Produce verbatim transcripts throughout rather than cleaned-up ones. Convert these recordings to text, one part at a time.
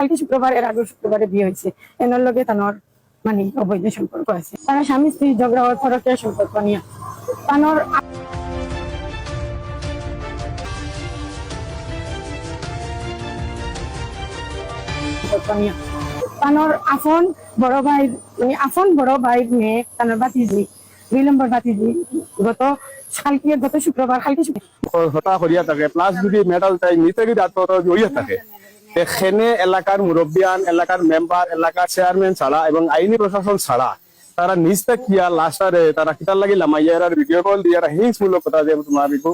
কালকে শুক্রবার, এর আগের শুক্রবারে বিয়া অইছে। এনর লগে তানর মানে অবৈধ সম্পর্ক আছে। তারা স্বামী স্ত্রী ঝগড়া অয় পরকীয়া সম্পর্ক নিয়া। তানর সম্পর্ক নিয়া। তানর আপন বড় ভাইর, মানে আপন বড় ভাইর মেয়ে, তানর ভাতিজি, দুই নম্বর ভাতিজি, গত কালকে, গত শুক্রবার, কালকে শুক্রবার। হতা করিয়া থাকে, plus যদি মেটাল তাই নিতে গিয়ে আত্মহত্যা যদি হইয়া থাকে, এখানে এলাকার মুরব্বিয়ান, এলাকার মেম্বার, এলাকার চেয়ারম্যান ছাড়া এবং আইনি প্রশাসন ছাড়া তারা নিজ থাকিয়া লাশটারে তারা কিতার লাগি লামাইয়া এরার ভিডিও কল দিয়া এরা হিংসমূলক কথা যে তোমার বিপু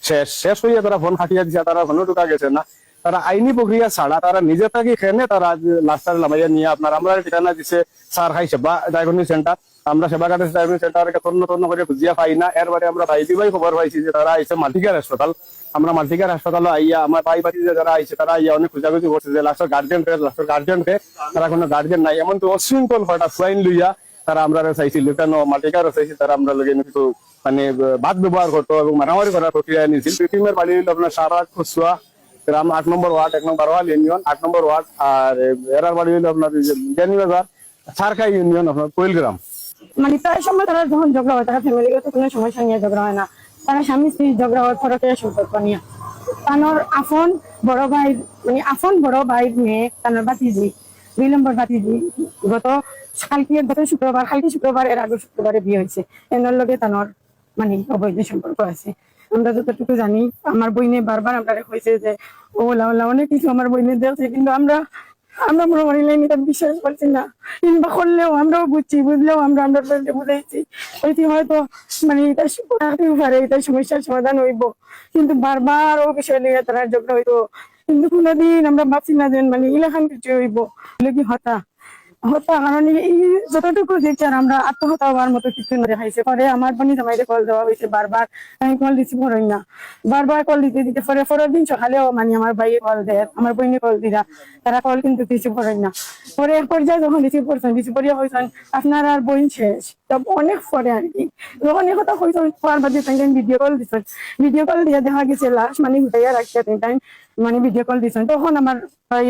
শেষ, শেষ হইয়া তারা ফোন কাটিয়া দিছে, তারা ফোনও ঢুকা গেছে না। তারা আইনি প্রক্রিয়া ছাড়া তারা নিজে থাকি খেনে তারা লাশটারে লামাইয়া নিয়া আপনার আমরারে ঠিকানা দিছে সারখাই সেবা ডায়াগনস্টিক সেন্টার। আমরা সেবা কাটাছি ডায়াগনস্টিক সেন্টারকে তন্ন তন্ন করি খুঁজিয়া পাই না। এরবাদে আমরা ভাই ভাই খবর পাইছি যে তারা আইছে মাল্টিকেয়ার হাসপাতাল। আমরা মাল্টিকেয়ার হাসপাতালো আইয়া আমার ভাই ভাতিজা যারা আইছে তারা আইয়া অনেক খোঁজাখুঁজি করছে যে লাশর গার্জিয়ান কে, লাশর গার্জিয়ান কে, তারা কোনো গার্জিয়ান নাই। এমন তো অশৃঙ্খল কয়টা ফুয়াইন লইয়া তারা আমরারে চাইছিল, কেন মাল্টিকেয়ারও চাইছে, তারা আমরার লগে কিছু মানে বাদ ব্যবহার করতো এবং মারামারি করার প্রক্রিয়া নিছিল। দুই টিমের বাড়ি হইল আপনার সারা কচুয়া গ্রাম, আট নম্বর ওয়ার্ড, এক নম্বর বারোয়াল ইউনিয়ন, আট নম্বর ওয়ার্ড, আর এরার বাড়ি হইল আপনার ওই যে বিয়ানীবাজার সারখাই ইউনিয়ন, আপনার কোইল গ্রাম। মানে প্রায় সময় তারা যখন ঝগড়া হয়, তারা ফ্যামিলিগত কোনো সমস্যা নিয়ে ঝগড়া হয় না, তারা স্বামী স্ত্রী ঝগড়া হয় পরকীয়া সম্পর্ক নিয়ে। তানর আপন বড় ভাই, মানে আপন বড় ভাইর মেয়ে, তানর ভাতিজি, দুই নম্বর ভাতিজি, গত কালকে, গত শুক্রবার, কালকে শুক্রবার, এর আগের শুক্রবারে বিয়া অইছে। এনর লগে তানর মানে অবৈধ সম্পর্ক আছে। আমরা যতটুকু জানি, আমার বইনে বারবার আমরারে কইছে যে ওলা ওলা অনেক কিছু আমার বইনে দেখছে, কিন্তু আমরা, আমরা মনে করি লাইন এটা বিশ্বাস করছি না। কিংবা করলেও আমরাও বুঝছি, বুঝলেও আমরা আমরার friend-এ বুঝাইছি, কইছি হয়তো মানে এটা থাকতেও পারে, এটা সমস্যার সমাধান হইব, কিন্তু বারবার ও বিষয় নিয়ে তারা ঝগড়া হইতো। কিন্তু কোনোদিন আমরা ভাবছি না যে মানে ইলাখান কিছু হইব। এগুলো কি হতা হতা, কারণ এই, এই যতটুকু দেখছেন আমরা আত্মহত্যা হওয়ার মতো কিছু না দেখাইছে। পরে আমার বইনে জামাইরে কল দেওয়া হয়েছে বারবার, আমি কল রিসিভ করই না। বারবার কল দিতে দিতে পরে পরের দিন সকালেও মানে আমার ভাইয়ে কল দেয়, আমার বইনে কল দিরা, তারা কল কিন্তু রিসিভ করই না। পরে এক পর্যায়ে যখন রিসিভ করছেন, রিসিভ করিয়া কইছেন, "আপনার আর বইন শেষ।" তো অনেক পরে আর কি, যখন এই কথা কইছেন, পর বাদে তাই ভিডিও কল দিছেন, ভিডিও কল দিয়ে দেখা গেছে লাশ মানে উঠাইয়া রাখিয়া তাই মানে ভিডিও কল দিছেন। তখন আমার ভাই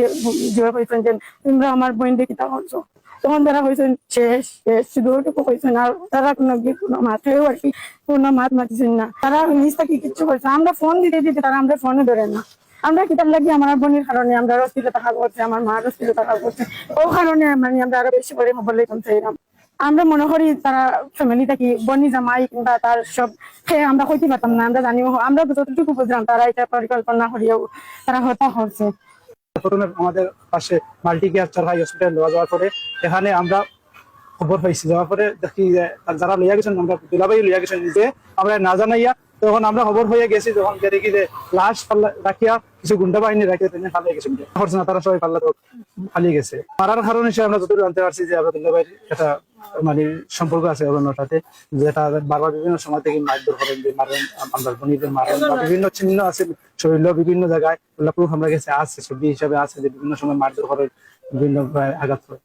জোরে কইছেন যে, "তোমরা আমার বইনরে কিতা করছো?" তখন তারা কইছেন, "শেষ, শেষ।" শুধু ওটুকু কইছেন, আর তারা কোনো কি, কোনো মাতেও আর কি, কোনো মাত মাতিছেন না। তারা নিজ থাকি কিচ্ছু করছে, আমরা ফোন দিতে দিতে তারা আমরা ফোনও ধরে না। আমরা কিতার লাগি আমার বইনর কারণে আমরা অস্থিরতা কাজ করছে, আমার মার অস্থিরতা কাজ করছে, ও কারণে মানে আমরা আরো বেশি করে খবর লইতাম চাইলাম। আমরা মনে করি তারা ফ্যামিলি থাকি বইন জামাই কিংবা তার সব খেয়ে আমরা কইতে পারতাম না, আমরা জানি, আমরা যতটুকু বুঝলাম তারা এটা পরিকল্পনা করিয়াও তারা হত্যা করছে। প্রথমে আমাদের পাশে মাল্টি কেয়ার চরহাই হসপিটাল লওয়া যাওয়ার পরে এখানে আমরা খবর পাইছি, যাওয়ার পরে দেখি যে তার যারা লইয়া গেছেন, আমরা দুলাভাই লইয়া গেছেন নিজে, আমরা না জানাইয়া তখন আমরা খবর হয়ে গেছি, যখন দেখি যে লাশ ফালা-, রাখিয়া কিছু গুন্ডা বাহিনী রাখিয়া তিনি ফালাই গেছেন, করছে না, তারা সবাই ফালা তো ফালিয়ে গেছে। মারার কারণ হিসেবে আমরা যতটুকু জানতে পারছি যে আমরা দুলাভাইয়ের একটা মানে সম্পর্ক আছে ওনার সাথে, যেটা বারবার বিভিন্ন সময় থেকে মারধর করেন, যে মারেন, আমরা বইনরে মারেন বা বিভিন্ন চিহ্ন আছে শরীরে বিভিন্ন জায়গায়, ওগুলা প্রুফ আমরা গেছে আছে, ছবি হিসাবে আছে যে বিভিন্ন সময় মারধর করে, বিভিন্ন আঘাত করে।